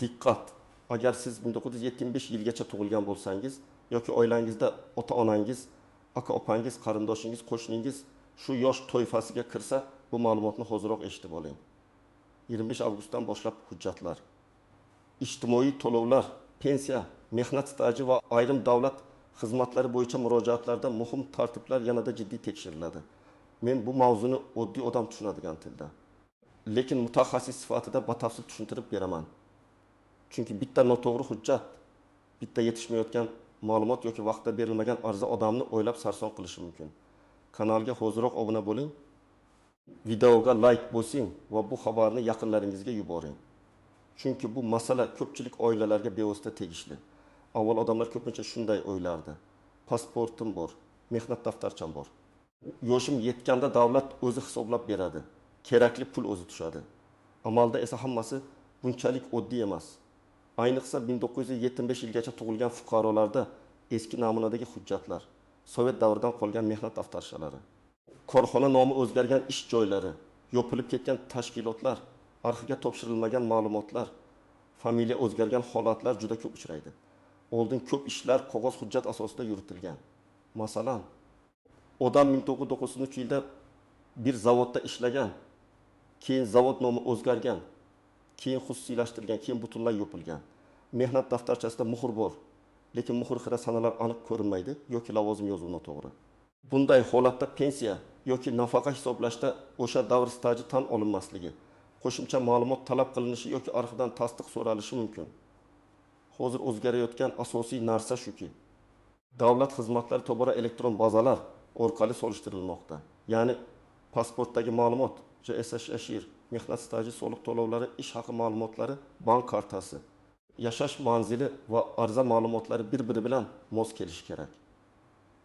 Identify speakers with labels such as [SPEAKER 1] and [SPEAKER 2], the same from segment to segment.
[SPEAKER 1] Diqqat! Agar siz 1975 yilgacha tug'ilgan bo'lsangiz yoki oilangizda ota-onangiz, aka-opangiz, qarindoshingiz, qo'shningiz shu yosh toifasiga kirsa, bu ma'lumotni hoziroq eshitib oling. 25 avgustdan boshlab hujjatlar, ijtimoiy to'lovlar, pensiya, mehnat staji va ayrim davlat xizmatlari bo'yicha murojaatlarda muhim tartiblar yanada jiddiy tekshiriladi. Men bu mavzuni oddiy odam tushunadigan tilda, lekin mutaxassis sifatida batafsil tushuntirib beraman. Chunki bitta noto'g'ri hujjat, bitta yetishmayotgan ma'lumot yoki vaqtida berilmagan ariza odamni o'ylab sarson qilishi mumkin. Kanalga hoziroq obuna bo'ling, videoga like bosing va bu xabarni yaqinlaringizga yuboring. Chunki bu masala ko'pchilik oilalarga bevosita tegishli. Avval odamlar ko'pincha shunday o'ylardi: pasportim bor, mehnat daftarcham bor. Yoshim yetganda davlat o'zi hisoblab beradi, kerakli pul o'zi tushadi. Amalda esa hammasi bunchalik oddiy emas. Ayniqsa 1975 yilgacha tug'ilgan fuqarolarda eski namunadagi hujjatlar, Sovet davridan qolgan mehnat daftarchalari, korxona nomi o'zgargan ish joylari, yopilib ketgan tashkilotlar, arxivga topshirilmagan ma'lumotlar, familiya o'zgargan holatlar juda ko'p uchraydi. Oldin ko'p ishlar qog'oz hujjat asosida yuritilgan. Masalan, odam 1993 yilda bir zavodda ishlagan, keyin zavod nomi o'zgargan, keyin xususiylashtirilgan, keyin butunlay yopilgan. Mehnat daftarchasida muhr bor, lekin muhr xira sanalar aniq ko'rinmaydi yoki lavozim yozuvi noto'g'ri. Bunday holatda pensiya yoki nafaqa hisoblashda o'sha davr staji tan olinmasligi, qo'shimcha ma'lumot talab qilinishi yoki arxivdan tasdiq so'ralishi mumkin. Hozir o'zgarayotgan asosiy narsa shuki, davlat xizmatlari tobora elektron bazalar orqali solishtirilmoqda. Ya'ni pasportdagi ma'lumot, JSSh, mehnat staji, soliq to'lovlari, ish haqi ma'lumotlari, bank kartasi, yashash manzili va ariza ma'lumotlari bir-biri bilan mos kelishi kerak.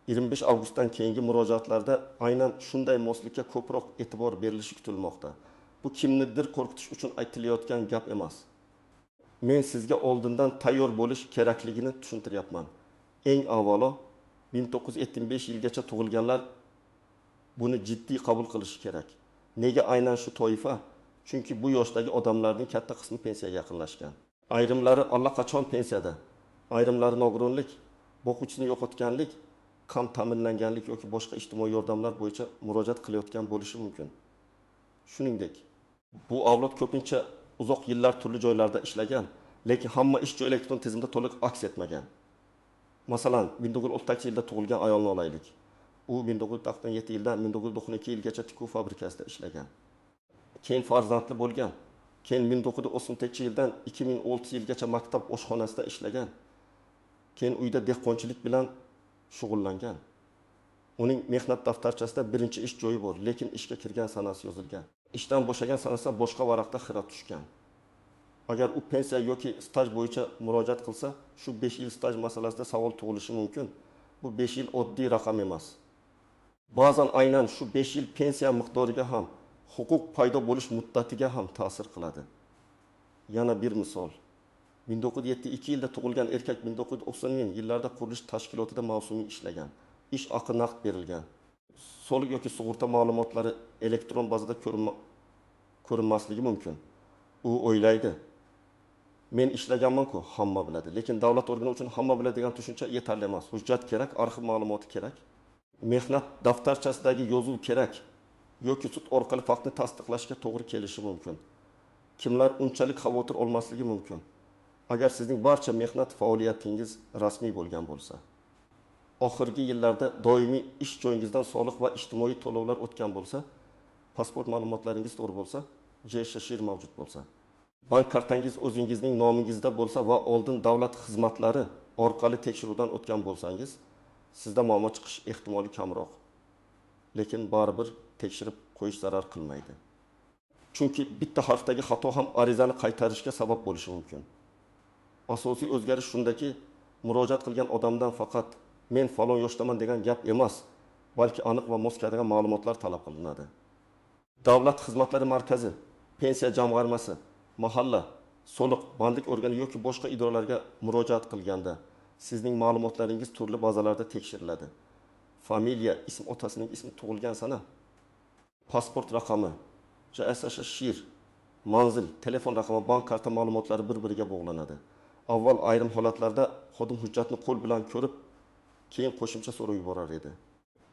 [SPEAKER 1] 25 avgustdan keyingi murojaatlarda aynan shunday moslikka ko'proq e'tibor berilishi kutilmoqda. Bu kimnidir qo'rqitish uchun aytilayotgan gap emas. Men sizga oldindan tayyor bo'lish kerakligini tushuntiryapman. Eng avvalo 1975 yilgacha tug'ilganlar buni jiddiy qabul qilishi kerak. Nega aynan shu toifa? Chunki bu yoshdagi odamlarning katta qismi pensiyaga yaqinlashgan. Ayrimlari allaqachon pensiyada, ayrimlari nogironlik, boquvchisini yo'qotganlik, kam ta'minlanganlik yoki boshqa ijtimoiy yordamlar bo'yicha murojaat qilayotgan bo'lishi mumkin. Shuningdek, bu avlod ko'pincha uzoq yillar turli joylarda ishlagan, lekin hamma ish joyi elektron tizimda to'liq aks etmagan. Masalan, 1938 yilda tug'ilgan ayolni olaylik. U 1997 yildan 1992 yilgacha tikuv fabrikasida ishlagan. Keyin farzandli bo'lgan. Keyin 1998 yildan 2006 yilgacha maktab oshxonasida ishlagan. Keyin uyda dehqonchilik bilan shug'ullangan. Uning mehnat daftarchasida birinchi ish joyi bor, lekin ishga kirgan sanasi yozilgan. Ishdan bo'shagan sanasi boshqa varaqda xira tushgan. Agar u pensiya yoki staj bo'yicha murojaat qilsa, shu 5 yil staj masalasida savol tug'ilishi mumkin. Bu 5 yil oddiy raqam emas. Ba'zan aynan shu 5 yil pensiya miqdoriga ham, huquq paydo bo'lish muddatiga ham ta'sir qiladi. Yana bir misol. 1972 yilda tug'ilgan erkak 1990 yillarda qurilish tashkilotida mavsumiy ishlagan. Ish haqi naqd berilgan. Soliq yoki sug'urta ma'lumotlari elektron bazada ko'rinmasligi mumkin. U o'ylaydi: men ishlaganman-ku, hamma biladi. Lekin davlat organi uchun hamma biladi degan tushuncha yetarli emas. Hujjat kerak, arxiv ma'lumoti kerak. Mehnat daftarchasidagi yozuv kerak yoki sud orqali faktni tasdiqlashga to'g'ri kelishi mumkin. Kimlar unchalik xavotir olmasligi mumkin? Agar sizning barcha mehnat faoliyatingiz rasmiy bo'lgan bo'lsa, oxirgi yillarda doimiy ish joyingizdan soliq va ijtimoiy to'lovlar o'tgan bo'lsa, pasport ma'lumotlaringiz to'g'ri bo'lsa, JSSh mavjud bo'lsa, bank kartangiz o'zingizning nomingizda bo'lsa va oldin davlat xizmatlari orqali tekshiruvdan o'tgan bo'lsangiz, sizda muammo chiqish ehtimoli kamroq. Lekin baribir tekshirib qo'yish zarar qilmaydi. Chunki bitta harfdagi xato ham arizani qaytarishga sabab bo'lishi mumkin. Asosiy o'zgarish shundaki, murojaat qilgan odamdan faqat men falon yoshdaman degan gap emas, balki aniq va mos keladigan ma'lumotlar talab qilinadi. Davlat xizmatlari markazi, pensiya jamg'armasi, mahalla, soliq, bandlik organi yoki boshqa idoralarga murojaat qilganda sizning ma'lumotlaringiz turli bazalarda tekshiriladi. Familiya, ism, otasining ismi, tug'ilgan sana, pasport raqami, JSSh, Manzil, telefon raqami, bank karta ma'lumotlari bir-biriga bog'lanadi. Avval ayrim holatlarda xodim hujjatni qo'l bilan ko'rib, keyin qo'shimcha so'rov yuborar edi.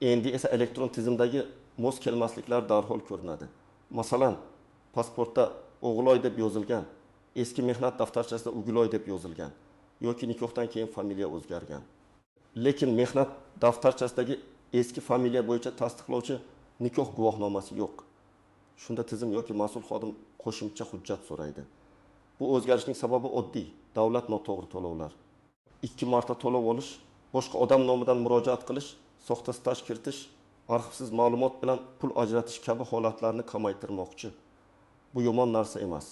[SPEAKER 1] Endi esa elektron tizimdagi mos kelmasliklar darhol ko'rinadi. Masalan, pasportda O'g'iloy deb yozilgan, eski mehnat daftarchasida Ugiloy deb yozilgan yoki nikohdan keyin familiya o'zgargan. Lekin mehnat daftarchasidagi eski familiya bo'yicha tasdiqlovchi nikoh guvohnomasi yo'q. Shunda tizim yoki mas'ul xodim qo'shimcha hujjat so'raydi. Bu o'zgarishning sababi oddiy: davlat noto'g'ri to'lovlar. Ikki marta to'lov olish, boshqa odam nomidan murojaat qilish, soxta staj kiritish, arxivsiz ma'lumot bilan pul ajratish kabi holatlarni kamaytirmoqchi. Bu yomon narsa emas.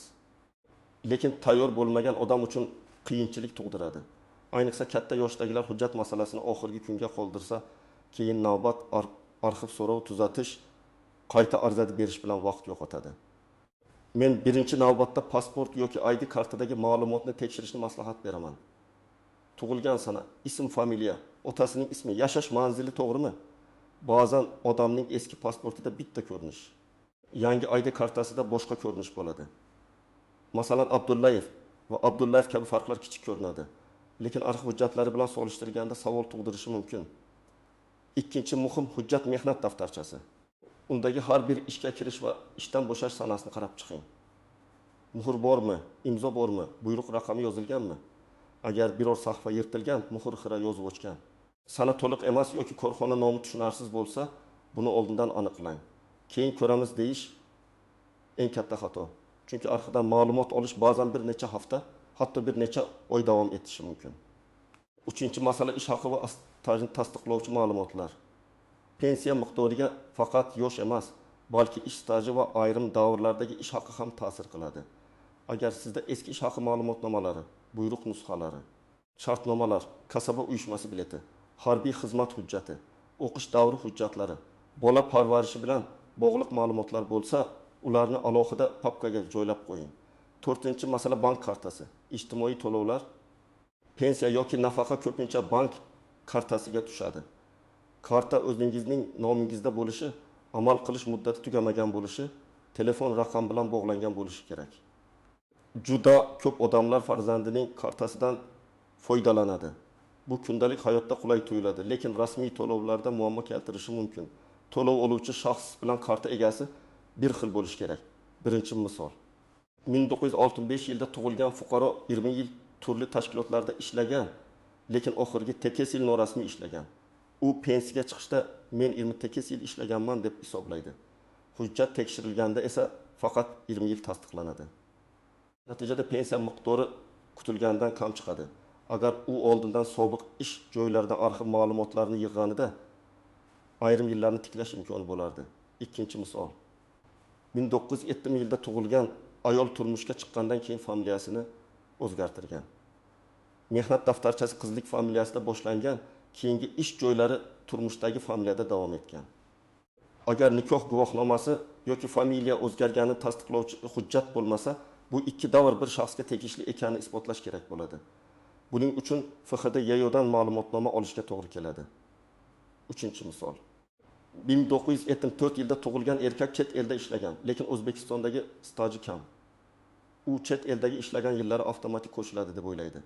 [SPEAKER 1] Lekin tayyor bo'lmagan odam uchun qiyinchilik tug'diradi. Ayniqsa katta yoshdagilar hujjat masalasini oxirgi kunga qoldirsa, keyin navbat, arxiv so'rov, tuzatish, qayta ariza berish bilan vaqt yo'qotadi. Men birinchi navbatda pasport yoki ID kartadagi ma'lumotni tekshirishni maslahat beraman. Tug'ilgan sana, ism, familiya, otasining ismi, yashash manzili to'g'rimi? Ba'zan odamning eski pasportida bitta ko'rinish, yangi ID kartasida boshqa ko'rinish bo'ladi. Masalan, Abdullayev va Abdullayev kabi farqlar kichik ko'rinadi, lekin arxiv hujjatlari bilan solishtirganda savol tug'dirishi mumkin. Ikkinchi muhim hujjat mehnat daftarchasi. Undagi har bir ishga kirish va ishdan bo'shash sanasini qarab chiqing. Muhr bormi, imzo bormi, buyruq raqami yozilganmi? Agar biror sahifa yirtilgan, muhr xira yozib o'chgan, sana to'liq emas yoki korxona nomi tushunarsiz bo'lsa, buni oldindan aniqlang. Keyin ko'ramiz deyish eng katta xato. Chunki arxivdan ma'lumot olish ba'zan bir necha hafta, hatto bir necha oy davom etishi mumkin. Uchinchi masala ish haqi va stajni tasdiqlovchi ma'lumotlar. Pensiya miqdoriga faqat yosh emas, balki ish staji va ayrim davrlardagi ish haqi ham ta'sir qiladi. Agar sizda eski ish haqi ma'lumotnomalari, buyruq nusxalari, shartnomalar, kasaba uyushmasi bileti, harbiy xizmat hujjati, o'qish davri hujjatlari, bola parvarishi bilan bog'liq ma'lumotlar bo'lsa, ularni alohida papkaga joylab qo'ying. To'rtinchi masala bank kartasi. Ijtimoiy to'lovlar, pensiya yoki nafaqa ko'pincha bank kartasiga tushadi. Karta o'zingizning nomingizda bo'lishi, amal qilish muddati tugamagan bo'lishi, telefon raqam bilan bog'langan bo'lishi kerak. Juda ko'p odamlar farzandining kartasidan foydalanadi. Bu kundalik hayotda qulay tuyuladi, lekin rasmiy to'lovlarda muammo keltirishi mumkin. To'lov oluvchi shaxs bilan karta egasi bir xil bo'lishi kerak. Birinchi misol. 1965 yilda tug'ilgan fuqaro 20 yil turli tashkilotlarda ishlagan, lekin oxirgi 8 yil norasmiy ishlagan. U pensiyaga chiqishda men 28 yil ishlaganman deb hisoblaydi. Hujjat tekshirilganda esa faqat 20 yil tasdiqlanadi. Natijada pensiya miqdori kutilganidan kam chiqadi. Agar u oldindan sobiq ish joylaridan arxiv ma'lumotlarini yig'ganida ayrim yillarni tiklash imkoni bo'lardi. Ikkinchi misol. 1970 yilda tug'ilgan ayol turmushga chiqqandan keyin familiyasini o'zgartirgan. Mehnat daftarchasi qizlik familiyasida boshlangan, keyingi ish joylari turmushdagi familiyada davom etgan. Agar nikoh guvohnomasi yoki familiya o'zgarganini tasdiqlovchi hujjat bo'lmasa, bu ikki davr bir shaxsga tegishli ekanini isbotlash kerak bo'ladi. Buning uchun FHD YOdan ma'lumotnoma olishga to'g'ri keladi. Uchinchi misol. 1974 yilda tug'ilgan erkak chet elda ishlagan, lekin O'zbekistondagi staji kam. U chet eldagi ishlagan yillari avtomatik qo'shiladi deb o'ylaydi.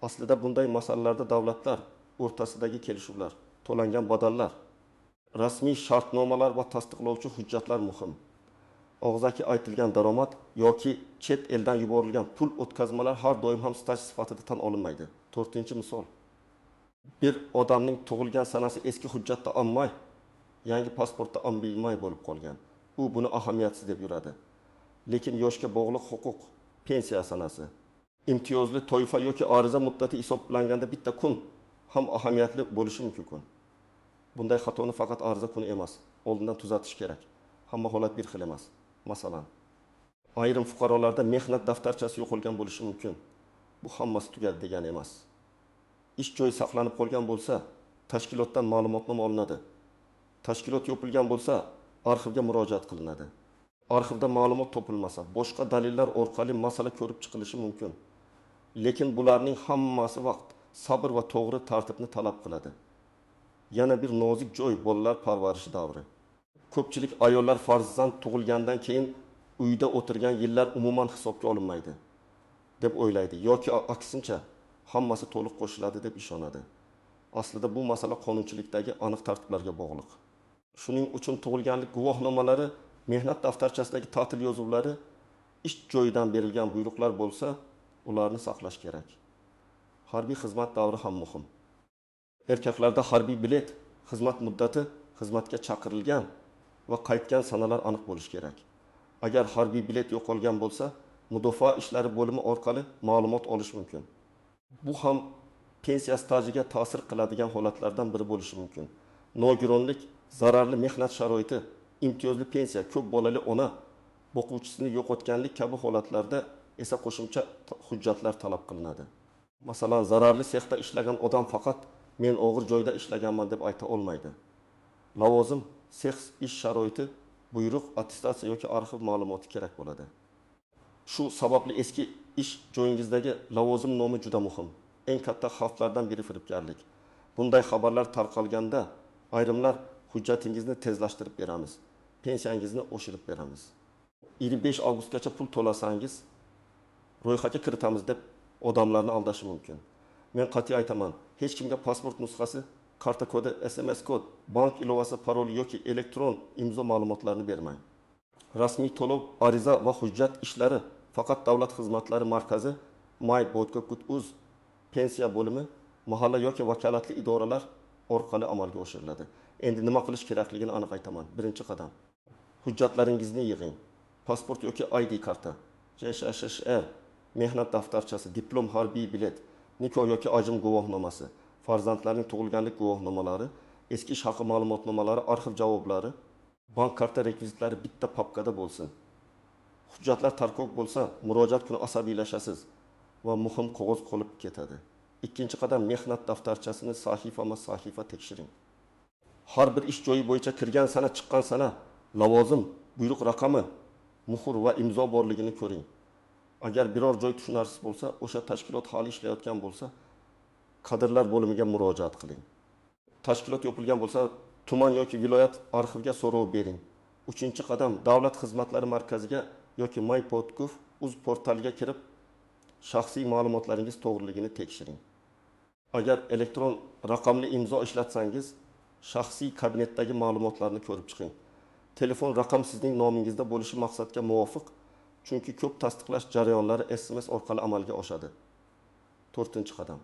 [SPEAKER 1] Aslida bunday masalalarda davlatlar o'rtasidagi kelishuvlar, to'langan badallar, rasmiy shartnomalar va tasdiqlovchi hujjatlar muhim. Og'zaki aytilgan daromad yoki chet eldan yuborilgan pul o'tkazmalar har doim ham staj sifatida tan olinmaydi. To'rtinchi misol. Bir odamning tug'ilgan sanasi eski hujjatda Ammay, yangi pasportda Ambimay bo'lib qolgan. U buni ahamiyatsiz deb yuradi. Lekin yoshga bog'liq huquq, pensiya sanasi, imtiyozli toifa yoki ariza muddati hisoblanganda bitta kun ham ahamiyatli bo'lishi mumkin. Bunday xatoni faqat ariza kuni emas, oldindan tuzatish kerak. Hamma holat bir xil emas. Masalan, ayrim fuqarolarda mehnat daftarchasi yo'qolgan bo'lishi mumkin. Bu hammasi tugadi degani emas. Ish joyi saqlanib qolgan bo'lsa, tashkilotdan ma'lumotnoma olinadi. Tashkilot yopilgan bo'lsa, arxivga murojaat qilinadi. Arxivda ma'lumot topilmasa, boshqa dalillar orqali masala ko'rib chiqilishi mumkin. Lekin bularning hammasi vaqt, sabr va to'g'ri tartibni talab qiladi. Yana bir nozik joy bolalar parvarishi davri. Ko'pchilik ayollar farzand tug'ilgandan keyin uyda o'tirgan yillar umuman hisobga olinmaydi, deb o'ylaydi yoki aksincha, hammasi to'liq qo'shiladi deb ishonadi. Aslida bu masala qonunchilikdagi aniq tartiblarga bog'liq. Shuning uchun tug'ilganlik guvohnomalari, mehnat daftarchasidagi ta'til yozuvlari, ish joyidan berilgan buyruqlar bo'lsa, ularni saqlash kerak. Harbiy xizmat davri ham muhim. Erkaklarda harbiy bilet, xizmat muddati, xizmatga chaqirilgan va qaytgan sanalar aniq bo'lishi kerak. Agar harbiy bilet yo'qolgan bo'lsa, mudofaa ishlari bo'limi orqali ma'lumot olish mumkin. Bu ham pensiya stajiga ta'sir qiladigan holatlardan biri bo'lishi mumkin. Nogironlik, zararli mehnat sharoiti, imtiyozli pensiya, ko'p bolali ona, boquvchisini yo'qotganlik kabi holatlarda esa qo'shimcha hujjatlar talab qilinadi. Masalan, zararli sexda ishlagan odam faqat men og'ir joyda ishlaganman deb ayta olmaydi. Lavozim, sex ish sharoiti, buyruq, attestatsiya yoki arxiv ma'lumoti kerak bo'ladi. Shu sababli eski ish joyingizdagi lavozim nomi juda muhim. Eng katta xavflardan biri firibgarlik. Bunday xabarlar tarqalganda ayrimlar hujjatingizni tezlashtirib beramiz, pensiyangizni oshirib beramiz, 25 avgustgacha pul to'lasangiz ro'yxatga kiritamiz deb odamlarni aldashi mumkin. Men qat'iy aytaman, hech kimga pasport nusxasi, karta kodi, SMS kod, bank ilovasi paroli yoki elektron imzo ma'lumotlarini bermang. Rasmiy to'lov, ariza va hujjat ishlari faqat Davlat xizmatlari markazi, my.gov.uz, pensiya bo'limi, mahalla yoki vakolatli idoralar orqali amalga oshiriladi. Endi nima qilish kerakligini aniq aytaman. Birinchi qadam. Hujjatlaringizni yig'ing. Pasport yoki ID karta, JSHSR, mehnat daftarchasi, diplom, harbiy bilet, nikoh yoki ajrim guvohnomasi, farzandlarning tug'ilganlik guvohnomalari, eski ish haqi ma'lumotnomalari, arxiv javoblari, bank karta rekvizitlari bitta papkada bo'lsin. Hujjatlar tarqoq bo'lsa, murojaat kuni asabiylashasiz va muhim qog'oz qolib ketadi. Ikkinchi qadam, mehnat daftarchasini sahifama-sahifa tekshiring. Har bir ish joyi bo'yicha kirgan sana, chiqqan sana, lavozim, buyruq raqami, muhr va imzo borligini ko'ring. Agar biror joy tushunarsiz bo'lsa, o'sha tashkilot hali ishlayotgan bo'lsa, kadrlar bo'limiga murojaat qiling. Tashkilot yopilgan bo'lsa, tuman yoki viloyat arxivga so'rov bering. Uchinchi qadam, Davlat xizmatlari markaziga yoki my.gov.uz portaliga kirib, shaxsiy ma'lumotlaringiz to'g'riligini tekshiring. Agar elektron raqamli imzo ishlatsangiz, shaxsiy kabinetdagi ma'lumotlarni ko'rib chiqing. Telefon raqam sizning nomingizda bo'lishi maqsadga muvofiq, chunki ko'p tasdiqlash jarayonlari SMS orqali amalga oshadi. To'rtinchi qadam.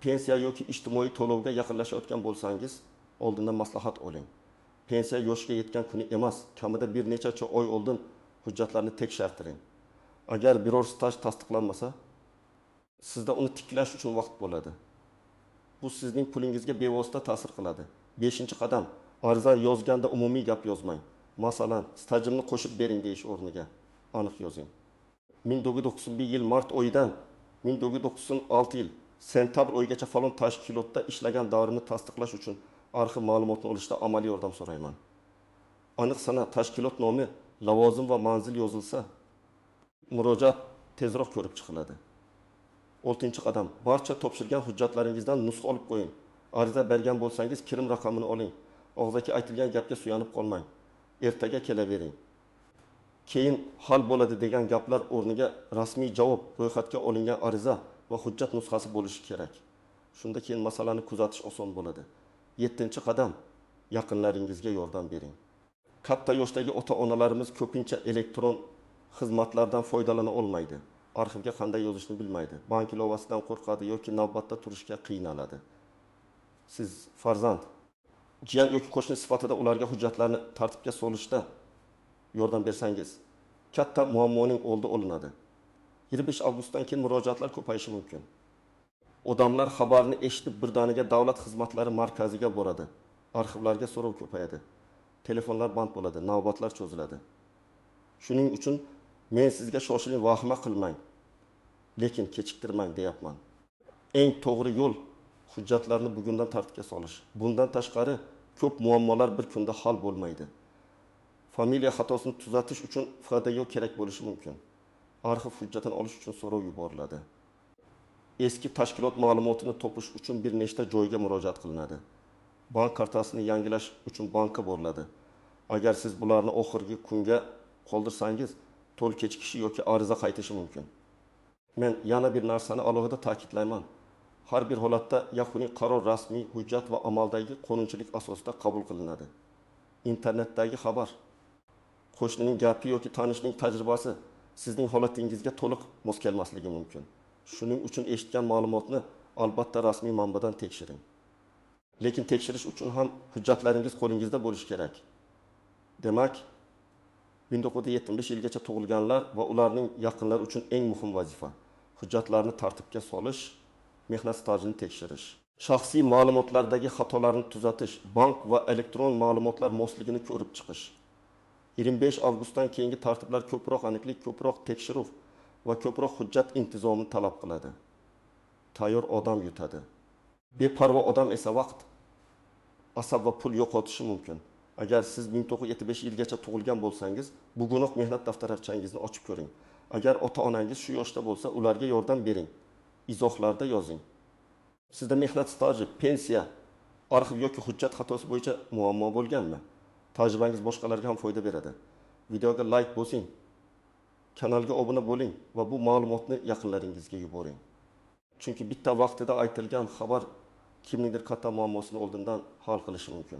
[SPEAKER 1] Pensiya yoki ijtimoiy to'lovga yaqinlashayotgan bo'lsangiz, oldindan maslahat oling. Pensiya yoshiga yetgan kuni emas, kamida bir necha oy oldin hujjatlarni tekshirtiring. Agar biror staj tasdiqlanmasa, sizda uni tiklash uchun vaqt bo'ladi. Bu sizning pulingizga bevosita ta'sir qiladi. Beshinchi qadam, ariza yozganda umumiy gap yozmang. Masalan, stajimni qo'shib bering deyish o'rniga aniq yozing. 1991 yil mart oyidan 1996 yil sentabr oyigacha falon tashkilotda ishlagan davrimni tasdiqlash uchun arxiv ma'lumotini olishda amaliy yordam so'rayman. Aniq sana, tashkilot nomi, lavozim va manzil yozilsa, murojaat tezroq ko'rib chiqiladi. Oltinchi qadam, barcha topshirgan hujjatlaringizdan nusxa olib qo'ying. Ariza bergan bo'lsangiz, kirim raqamini oling. Og'zaki aytilgan gapga suyanib qolmang. Ertaga kelavering. Keyin hal bo'ladi degan gaplar o'rniga rasmiy javob, ro'yxatga olingan ariza va hujjat nusxasi bo'lishi kerak. Shunda keyin masalani kuzatish oson bo'ladi. Yettinchi qadam, yaqinlaringizga yordam bering. Katta yoshdagi ota-onalarimiz ko'pincha elektron xizmatlardan foydalana olmaydi. Arxivga qanday yozishni bilmaydi. Bank ilovasidan qo'rqadi yoki navbatda turishga qiynaladi. Siz farzand, jiyan yoki qo'shni sifatida ularga hujjatlarni tartibga solishda yordam bersangiz, katta muammoning oldi olinadi. 25 avgustdan keyin murojaatlar ko'payishi mumkin. Odamlar xabarni eshitib birdaniga Davlat xizmatlari markaziga boradi. Arxivlarga so'rov ko'payadi. Telefonlar band bo'ladi, navbatlar cho'ziladi. Shuning uchun men sizga shoshiling, vahima qilmang, lekin kechiktirmang deyapman. Eng to'g'ri yo'l hujjatlarni bugundan tartibga solish. Bundan tashqari ko'p muammolar bir kunda hal bo'lmaydi. Familiya xatosini tuzatish uchun FDO kerak bo'lishi mumkin. Arxiv hujjatini olish uchun so'rov yuboriladi. Eski tashkilot ma'lumotini topish uchun bir nechta joyga murojaat qilinadi. Bank kartasini yangilash uchun bankka boriladi. Agar siz bularni oxirgi kunga qoldirsangiz, To'l kechikishi yoki ariza qaytishi mumkin. Men yana bir narsani alohida ta'kidlayman. Har bir holatda yakuniy qaror rasmiy hujjat va amaldagi qonunchilik asosida qabul qilinadi. Internetdagi xabar, qo'shnining gapi yoki tanishning tajribasi sizning holatingizga to'liq mos kelmasligi mumkin. Shuning uchun eshitgan ma'lumotni albatta rasmiy manbadan tekshiring. Lekin tekshirish uchun ham hujjatlaringiz qo'lingizda bo'lishi kerak. Demak, 1975 yilgacha tug'ilganlar va ularning yaqinlari uchun eng muhim vazifa hujjatlarni tartibga solish, mehnat stajini tekshirish, shaxsiy ma'lumotlardagi xatolarni tuzatish, bank va elektron ma'lumotlar mosligini ko'rib chiqish. 25 avgustdan keyingi tartiblar ko'proq aniqlik, ko'proq tekshiruv va ko'proq hujjat intizomini talab qiladi. Tayyor odam yutadi. Beparvo odam esa vaqt, asab va pul yo'qotishi mumkin. Agar siz 1975 yilgacha tug'ilgan bo'lsangiz, bugunoq mehnat daftarchangizni ochib ko'ring. Agar ota-onangiz shu yoshda bo'lsa, ularga yordam bering. Izohlarda yozing. Sizda mehnat staji, pensiya, arxiv yoki hujjat xatosi bo'yicha muammo bo'lganmi? Tajribangiz boshqalarga ham foyda beradi. Videoga like bosing, kanalga obuna bo'ling va bu ma'lumotni yaqinlaringizga yuboring. Chunki bitta vaqtida aytilgan xabar kimningdir katta muammosini oldindan hal qilishi mumkin.